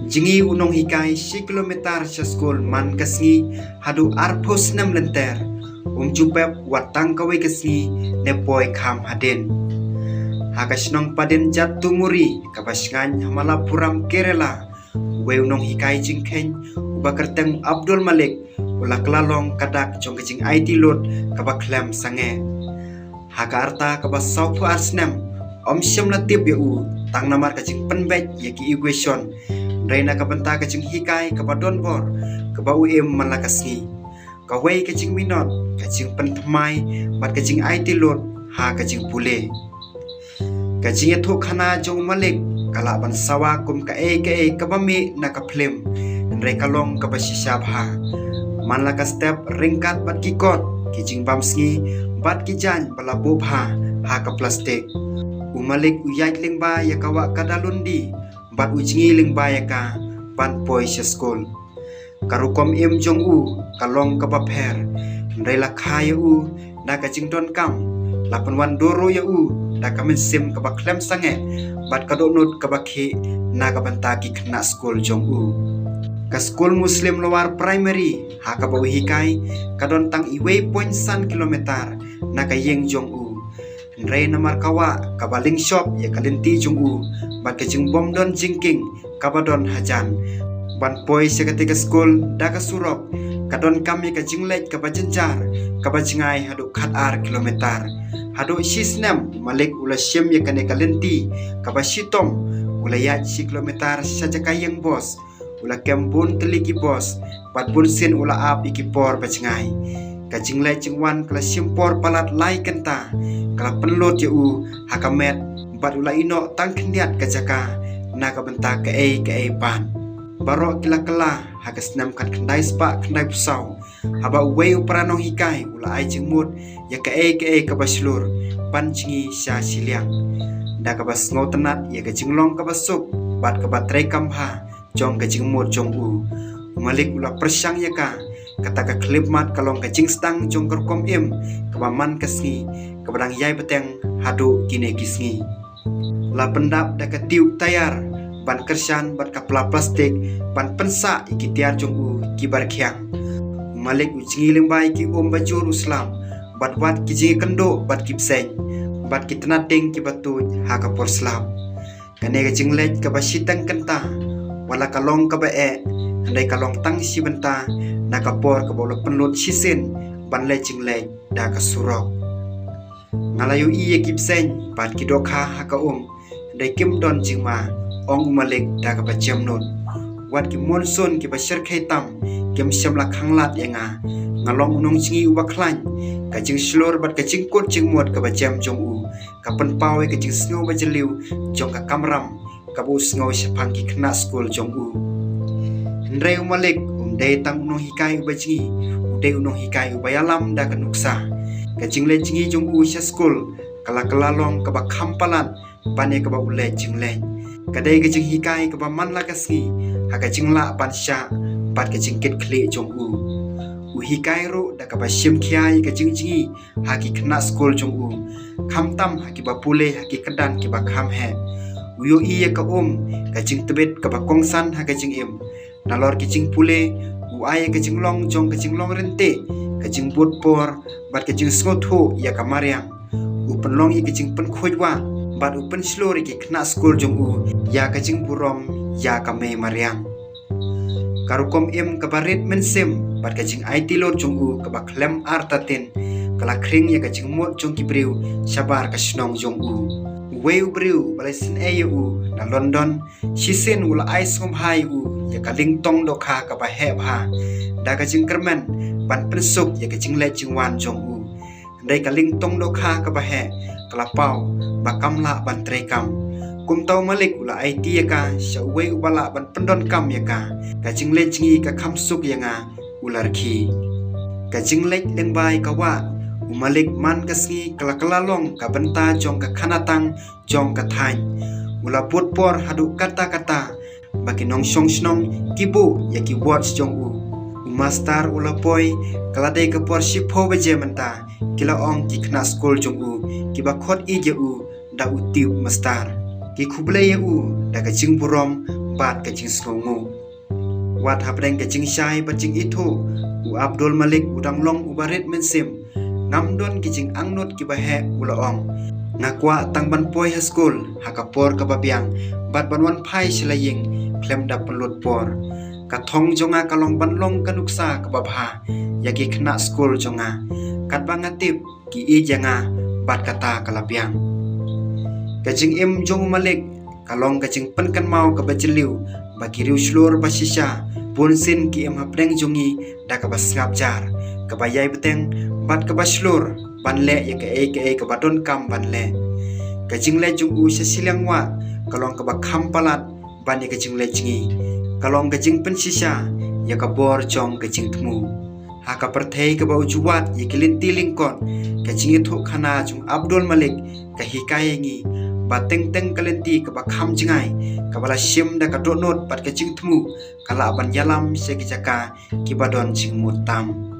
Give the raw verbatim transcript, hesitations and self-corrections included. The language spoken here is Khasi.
Jngi u nonghikai shi kilometer sha skul man ka sngi haduh arphew snem lynter. Um ju pep wat tang kawei ka sngi ne poi kham hadien. Ha ka shnong Padin Jattumuri kaba shngaiñ ha Malappuram Kerala, uwei u nonghikai jingkheiñ uba kyrteng Abdul Malik u la kylla long ka dak jong ka jingaiti lut kaba khlem sangeh. Ha ka rta kaba sawphew ar snem, ym shym la tip ïa u tang namar ka jingpynbeit ïa ki equation. Hynrei na ka bynta ka jinghikai kaba donbor kaba u im man la ka sngi, kawei ka jingminot, ka jingpynthymmai bad ka jingaiti lut ha ka jingpule. Ka jingïathuhkhana jong u Malik ka lah ban sawa kum kaei kaei kaba mih na ka phlim, hynrei ka long kaba shisha bha. Man la ka step ryngkat bad ki kot, ki jingbam sngi bad ki jaiñ ba la buh bha ha ka plastik. U Malik u ïaid lyngba ïa ka wah ka dalundi bad u jngi lyngba ïa ka ban poi sha skul. Ka rukom im jong u ka long kaba pher, hynrei la kha ïa u da ka jingdonkam, la pynwandur ruh ïa u da ka mynsiem kaba khlem sangeh bad ka dohnud kaba khih na ka bynta ki khynnah skul jong u. Ka skul Muslim Lower Primary ha kaba u hikai ka don tang iwei point san kilometer na ka ïing jong u. Hynrei namar ka wah kaba lyngshop ïa ka lynti jong u bad ka jingbym don jingkieng kaba don hajan ban poi sha katei ka skul da ka surok, ka donkam ïa ka jingleit kaba jynjar kaba jngai haduh khatar kilometer. Haduh shi snem u Malik u la shim ïa kane ka lynti kaba shitom, u la ïaid shi kilometer sha jaka ïeng bos, u la kem bun tylli ki bos bad bunsien u la ap ïa ki por ba jngai. Ka jingleit jingwan ka la shim por palat lai kynta, ka la pynlut ïa u ha ka met bad u la ïehnoh tang khyndiat ka jaka na ka bynta kaei kaei pat. Baroh ki la kylla ha ka snem khatkhyndai spah khyndaiphew saw, haba uwei u para nonghikai u la ai jingmut ïa kaei kaei kaba shlur ban jngi sha shiliang. Da kaba sngewtynnat ïa ka jinglong kaba suk bad kaba treikam bha jong ka jingmut jong u, u Malik u la pyrshang ïa ka. Kata ka khyllipmat ka long ka jingsdang jong ka rukom im kaba man ka sngi, kaba dang ïai bteng haduh kine ki sngi. La pyndap da ka tube tyre ban kyrshan bad ka pla plastik ban pynsah ïa ki tiar jong u kiba rkhiang. U Malik u jngi lyngba ïa ki um ba jur u slap bad wat ki jingïakynduh bad ki bseiñ bad ki tnat ding kiba tuid ha ka por slap. Kane ka jingleit kaba shiteng kynta, wat la ka long kaba eh, hynrei ka long tang shi bynta na ka por kaba u la pynlut shisien ban leit jingleit da ka surok. Nga la ïohi ïa ki bseiñ bad ki dohkha ha ka um, hynrei kim don jingma, ong u Malik da kaba jemnud. Wat ki monsoon kiba shyrkhei tam kim shym la khanglad ïa nga. Nga long u nongjngi uba khlaiñ. Ka jingshlur bad ka jingkut jingmut kaba jem jong u ka pynpaw ïa ka jingsngew ba jylliew jong ka kamram kaba u sngew shaphang ki khynnah skul jong u. Hynrei u Malik um dei tang u nonghikai uba jngi, u dei u nonghikai uba ïalam da ka nuksa. Ka jingleit jngi jong u sha skul ka la kylla long kaba kham palat ban ïa kaba u leit jingleit. Ka dei ka jinghikai kaba man la ka sngi ha ka jinglah ban shah bad ka jingkitkhlieh jong u. U hikai ruh da kaba shim khia ïa ka jingjngi ha ki khynnah skul jong u, khamtam ha kiba pule ha ki kyrdan kiba kham heh. U ïohi ïa ka um, ka jingtbit kaba kongsan ha ka jingim. Nalor ki jingpule, u ai ïa ka jinglong jong ka jinglong ryntih, ka jingbud por bad ka jingsngewthuh ïa ka mariang. U pynlong ïa ka jingpynkhuid wah bad u pynshlur ïa ki khynnah skul jong u ïa ka jingburom ïa ka mei mariang. Ka rukom im kaba rit mynsiem bad ka jingaiti lut jong u kaba khlem artatien ka la khring ïa ka jingmut jong ki briew shabar ka shnong jong u. Uwei u briew ba la isynei ïa u na London shisien u la ai sngewbha ïa u ïa ka lyngtong dohkha kaba heh bha da ka jingkyrmen ban pynsuk ïa ka jingleit jingwan jong u. Hynrei ka lyngtong dohkha kaba heh ka la paw ba kam lah ban treikam. Kumta u Malik u la aiti ïa ka sha uwei uba lah ban pyndonkam ïa ka. Ka jingleit jngi ka kham suk ïa nga, u la rkhie. Ka jingleit lyngba ïa ka wah u Malik man ka sngi ka la kylla long ka bynta jong ka khanatang jong ka thaiñ. U la bud por haduh katta katta ba ki nongshong shnong ki buh ïa ki watch jong u. U mastar u la poi, ka la dei ka por shiphew baje mynta, ki la ong ki khynnah skul jong u kiba khot ïeit ïa u da u Tube Mastar. Ki khublei ïa u da ka jingburom bad ka jingsngewnguh. Wat hapdeng ka jingshai bad jingithuh, u Abdul Malik u dang long uba rit mynsiem. Ngam don ki jingangnud kiba heh, u la ong. Nga kwah tang ban poi ha skul ha ka por kaba biang bad ban wan phai sha la ïing khlem da pynlut por. Ka thong jong nga ka long ban long ka nuksa kaba bha ïa ki khynnah skul jong nga. Katba nga tip ki ïeit ïa nga bad kata ka la biang. Ka jingim jong u Malik ka long ka jingpynkynmaw kaba jylliew ba ki riewshlur ba shisha bunsien ki im hapdeng jong ngi da kaba sngap jar, kaba ïai bteng bad kaba shlur ban leh ïa kaei kaei kaba donkam ban leh. Ka jingleh jong u sha shiliang wah ka long kaba kham palat ban ïa ka jingleh jong ngi. Ka long ka jingpynshisha ïa ka bor jong ka jingthmu. Ha ka pyrthei kaba u ju wad ïa ki lynti lyngkot, ka jingïathuhkhana jong u Abdul Malik ka hikai ïa ngi ba teng teng ka lynti kaba kham jngai, kaba la shim da ka dohnud bad ka jingthmu, ka lah ban ïalam sha ki jaka kiba don jingmut tam.